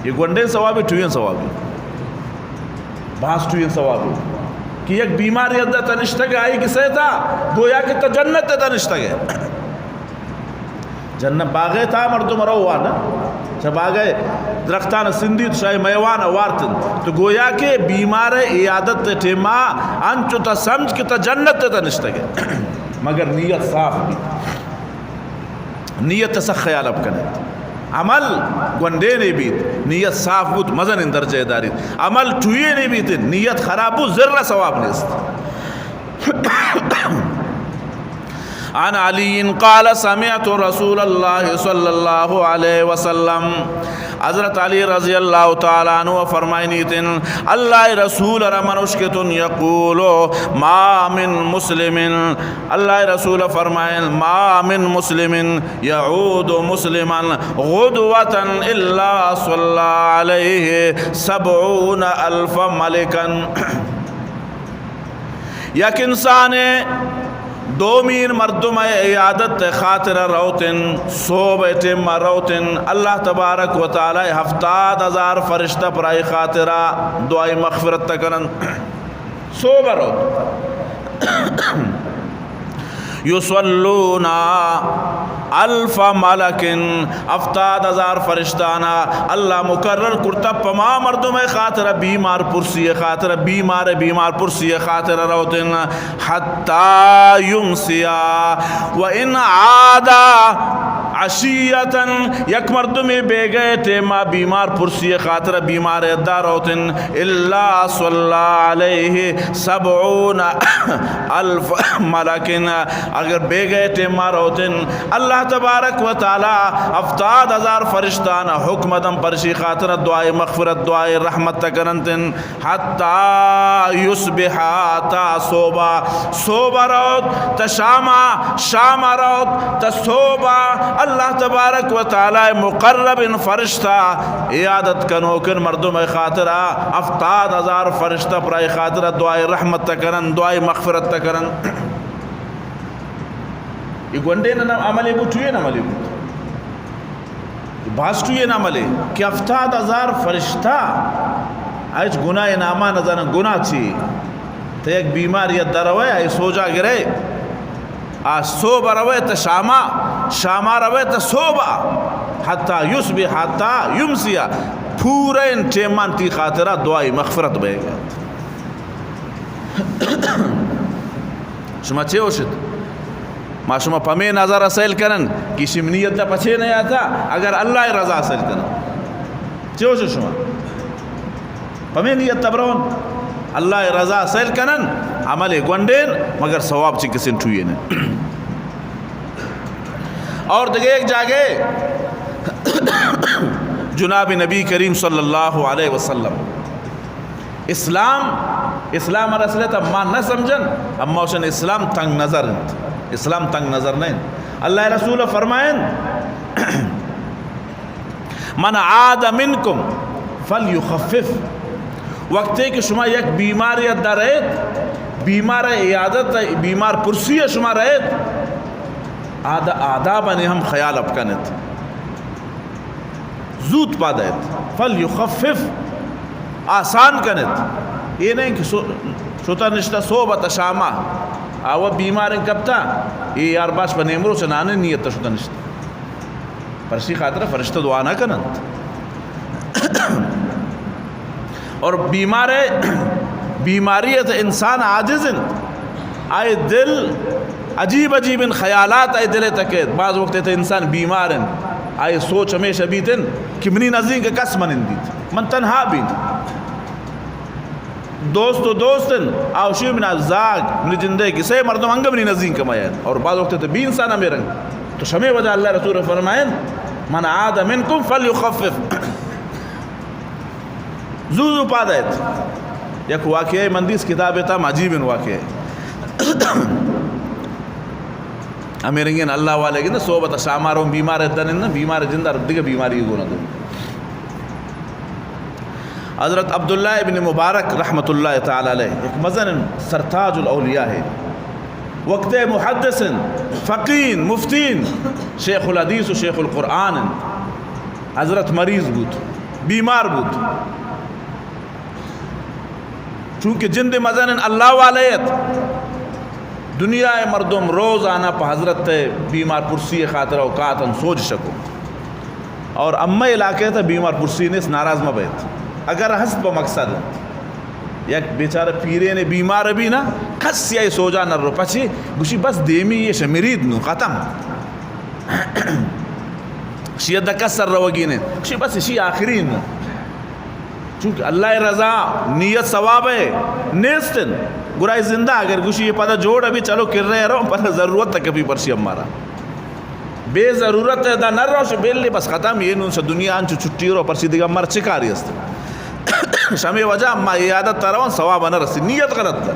یہ گونڈیں ثوابے، ٹوئیں ثوابے، باز ٹوئیں ثوابے کہ یک بیمارے ءِ تہا نشتگ ئے، آئی گس ءِ تہا گویا کہ تہ جنت ءِ تہا نشتگ ئے۔ جنت باغ ءِ تہا مردم رو وان، چہ باغ ءِ درختاں سندیت، شاہی میوان وارت، تو گویا کہ بیمار ءِ عیادت ءِ ٹیما انچو تہ سمجھ کہ تہ جنت ءِ تہا نشتگ ئے، مگر نیت صاف بیت۔ نیت ءَ سک خیال ءَ بکن ات۔ عمل گونڈینے بیت، نیت صاف بوت، مزنیں درجہ ءَ داریت۔ عمل ٹوئینے بیت، نیت خراب بوت، زر ءَ ثواب نیست۔ عن علی قال سمعت رسول الله صلى الله عليه وسلم، حضرت علی رضی اللہ تعالی عنہ فرمائنیت، اللہ ءِ رسول ءَ را من اشکتن، یقول، ما من مسلم، اللہ ءِ رسول فرمائن، ما من مسلم یعود مسلما غدوة الا صلی علیہ سبعون الف ملکا۔ یک انسانے دومین مردم ءِ عیادت ءِ خاطر ءَ روتن، صبح ءِ ٹیم ءَ روتن، اللہ تبارک و تعالی ہفتاد ہزار فرشتہ پرائی خاطر ءَ دعائے مغفرت ءَ کنن۔ صبح ءَ روت۔ یصلون الف ملک، ہفتاد ہزار فرشتانا اللہ مقرر کرتا پما مردم ءِ خاطر ءَ، بیمار پرسی ءِ خاطر ءَ، بیمار ءِ بیمار پرسی ءِ خاطر ءَ روتن، حتی یمسی، و ان عاد عشیة، یک مردمے بیگہ ءِ ٹیما بیمار پرسی ءِ خاطر ءَ بیمار ءِ ادا روتن، الا صلی علیہ سبعون الف ملک، اگر بیگہ ءِ ٹیما روتن، اللہ تبارک و تعالی ہفتاد ہزار فرشتانا حکم دن پرشی خاطر ءَ دعائے مغفرت، دعائے رحمت ءَ کننتن، حتی یصبح، تا صبح، صبح ءَ روت، تا شام ءَ، شام ءَ روت، تا صبح ءَ، اللہ تبارک و تعالی ءِ مقربین فرشتہ، عیادت کنوکن مردم ءِ خاطر ءَ، ہفتاد ہزار فرشتہ پرائی خاطر ءَ دعائے رحمت ءَ کنن، دعائے مغفرت ءَ کنن۔ یہ گونڈیں عملے بوت، ٹوئیں عملے بوت۔ باز ٹوئیں عملے کہ ہفتاد ہزار فرشتہ، ہچ گناہ ءِ ناما نزانن، گناہ چی؟ تو یک بیمارے ءِ ادا روئے، آئی سوجا گرئے، آ صبح ءَ روئے تا شام ءَ، شام ءَ روئے تا صبح ءَ، حتی یصبح، حتی یمسی، پورا ان ٹیمان تئی خاطر ءَ دعائے مغفرت بیگ ءَ۔ شما چے گوشت؟ ما شما پمے نظر ءَ سیل کنن کہ شی منی نیت ءَ پچے نیاتا، اگر اللہ ءِ رضا سیل کنن۔ چے گوشت شما؟ پمے نیت ءَ برون، اللہ ءِ رضا سیل کنن، عمل گونڈین، مگر ثواب چنکسین ٹوئینے۔ اور دگہ یک جاگہے جناب نبی کریم صلی اللہ علیہ وسلم اسلام، اسلام ءَ رسول ءَ ما نہ سمجھن، اما اوشن اسلام تنگ نظر انت۔ اسلام تنگ نظر نہ انت۔ اللہ ءِ رسول فرمائن، من عاد منکم فلیخفف۔ وقتے کہ شما یک بیمارے ءِ ادا رئیت، بیمار ءِ عیادت ءَ، بیمار پرسی ءَ شما رئیت، آد-، آدابانی ہم خیال ءَ بکنت۔ زوت پاد ات، فلیخفف، آسان کنت۔ اے نہ کہ سو-، شتا نشتا صبح تا شاما، آ و بیماریں کپتا، اے یار باش پہ نیمروچ نانے نیت شتا نشتا۔ پرشی خاطر فرشتہ دعا نہ کننت۔ اور بیمار ہے، بیماری ہے تو انسان عاجز انت۔ آئی دل عجیب عجیب ان خیالات آئی دل تکیت۔ بعض وقت تو انسان بیمار انت، آئی سوچ ہمیشہ بیت انت کہ منی نزدیک کس من اندیت، من تنہا بین۔ دوست و دوست انت، آوشی من زاگ، منی جندے کسے مردم انگہ منی نزدیک کمائے۔ اور بعض وقت تو بی انسان ہمیں رنگ۔ تو شمے وجہ اللہ رسول فرمائیں، من عاد منکم فلیخفف۔ زو زو پاد ات۔ یک واقعہ من دیست کتاب تا، عجیب واقعہ۔ ہمیں رنگین اللہ والے گندہ صحبت شامار ہوں بیمار ات دن، بیمار جندہ دیگہ بیماری گونا دن۔ حضرت عبداللہ ابن مبارک رحمت اللہ تعالی علیہ ایک مزن سرتاج الاولیاء ہے۔ وقت محدث انت، فقین، مفتین، شیخ الحدیث و شیخ القرآن انت۔ حضرت مریض بوت۔ بیمار بوت، چونکہ جند مزن اللہ والے ات۔ دنیا ءِ مردم روزانہ پہ حضرت ءِ بیمار پرسی ءِ خاطر ءَ کاتن سوج شکو۔ اور امئے علاقہ ءِ تہ بیمار پرسی نیست، ناراض مہ بیت۔ اگر ہست بہ مقصد انت۔ یک بیچارہ پیرین بیمار بی نا، کس یا سوجا نہ رو پچے، گوشی بس دیمی یہ شمرید نو ختم۔ شی دہ کس سر روگی نے، شی بس شی آخری نو۔ چونکہ اللہ ءِ رضا، نیت ثواب ءِ نیست انت۔ گڑا اے زندہ اگر گوشی یہ پدا جوڑ ابھی چلو کر رہے رو، پدا ضرورت تک بھی پرشی ہمارا۔ بے ضرورت ءَ دا نہ روش بیلی بس ختم، یہ نون شہ دنیا انچو چھٹی رو پرشی دیگا مر چکاری است۔ شمے وجہ ما یہ عادت تا روان ثواب نہ رسی، نیت غلط ہے۔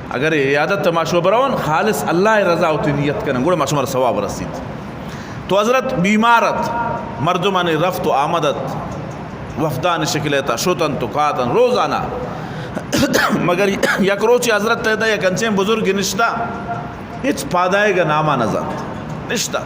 اگر یہ عادت ما شو برون خالص اللہ ءِ رضا ہوتی نیت کرن، گڑا ما شمار ثواب رسید۔ تو حضرت بیمار ات، مردمانی رفت و آمد ات، وفدانی شکل ءِ تہ شت انت و کات انت روزانہ۔ مگر یک روچے حضرت ءِ تہ یک انچیں بزرگ نشتہ، ہچ پادائیگ ءِ ناما نہ زانت۔ نشتہ۔